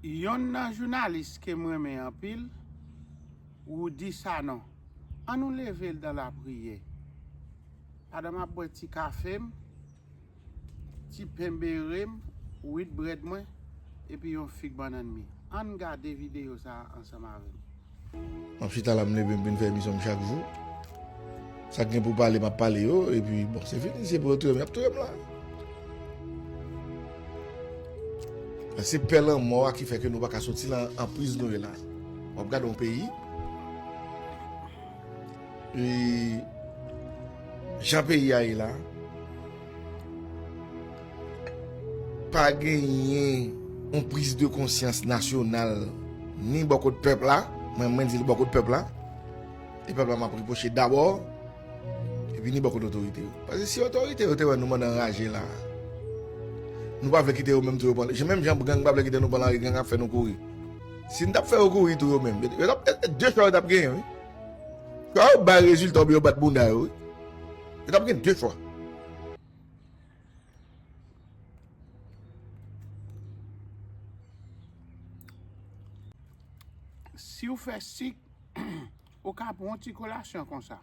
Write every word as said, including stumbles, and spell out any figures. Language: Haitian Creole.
Yonn nan jounalis ke m renmen anpil, Roudy Sanon. Ann nou leve l dan lapriyè. Pandan m ap bwè ti kafe m, ti pen bere m, wheat bread mwen, epi yon fig bannann mi. Ann gade videyo sa a ansanm avè m. M ap chita la, m leve, m vin fè emisyon m chak jou. Sa k gen pou pale, m ap pale yo, epi bon, se fini, se pou yo touye m, y ap touye m la. Se pè lanmò a ki fè ke nou pa ka soti lan anpriz nou ye la. W ap gade yon peyi, e jan peyi a ye la, pa genyen yon priz de konsyans nasyonal, ni bò kot pèp la, mwen, mwen di l bò kot pèp la, e pèp la m ap repwoche dabò, epi ni bò kot otorite yo. Paske si otorite yo te wè nou bann anraje la, nou pa vle kite yo menm tou yo pran, menm jan gang pa vle kite nou pran lari, gang ap fè nou kouri. Si n t ap fè yo kouri tou yo menm, yo, yo t ap, e, e, de chwa yo t ap genyen, wi. Swa yo bay rezilta oubyen yo bat bounda yo, wi. Yo t ap gen de chwa. Si w fè sik, ou ka pran yon ti kolasyon konsa.